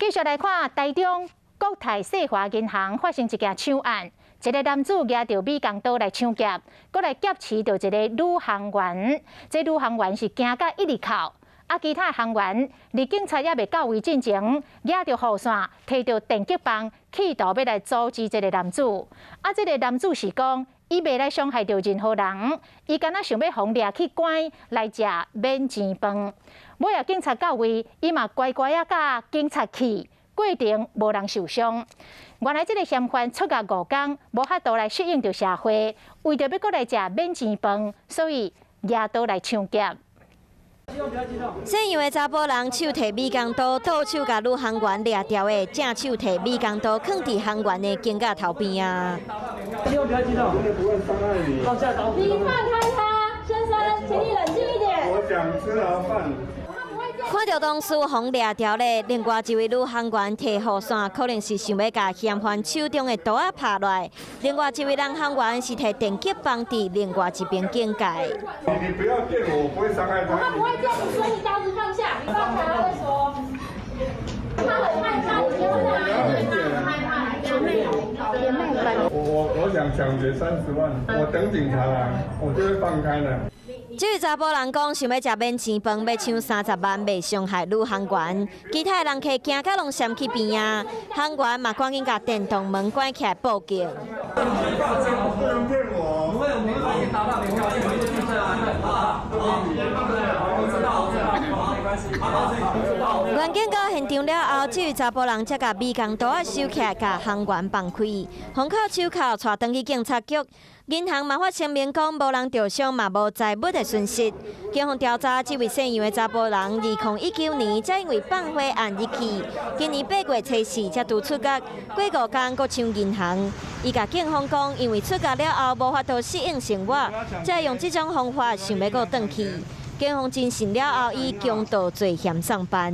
繼續來看台中國泰世華銀行發生一件搶案，一個男子舉著美工刀來搶劫，閣來劫持著一個女行員。這女行員是驚甲一直哭，啊，其他行員佇警察猶未到位進前，舉著雨傘，提著電擊棒，企圖欲來阻止這個男子。啊，這個男子是講，伊袂來傷害著任何人，伊干焦想欲予掠去關來食免錢飯。尾仔警察到位，伊嘛乖乖仔佮警察去，過程無人受傷。原來這個嫌犯出獄5工，無法度來適應著社會，為著欲閣來食免錢飯，所以舉刀來搶劫。姓楊的查埔人手提美工刀，倒手共女行員掠牢的，正手提美工刀囥佇行員的肩胛頭邊啊！希望不要激動，不會傷害你。放下刀。你放開他，先生，請你冷靜一點。我想吃盒飯。看著同事予掠牢咧，另外一位女行員提雨傘，可能是想欲共嫌犯手中的刀仔拍落來。另外一位男行員是提電擊棒佇另外一邊警戒。你不要電我，我不會傷害他。他不會電你，所以你刀子放下，你放下他再說。他很害怕，你別害怕。我想搶劫30萬，我等警察來，我就會放開了。這位查埔人講，想欲食免錢飯，欲搶30萬，袂傷害女行員。其他的人客驚甲攏閃去邊仔，行員嘛趕緊共電動門關起來報警。不能騙我。不會，我們會把你打到沒關係。員警到現場了後，這位查埔人才共美工刀仔收起來，共行員放開，封銬手銬，帶轉去警察局。銀行嘛發聲明講，無人著傷，嘛無財物的損失。警方調查，這位姓楊的查埔人，2019年才因為放火案入去，今年8月初4才拄出獄，過5工閣搶銀行。伊共警方講，因為出獄了後無法度適應生活，才用這種方法想欲閣轉去。警方偵訊了後，以強盜罪嫌送辦。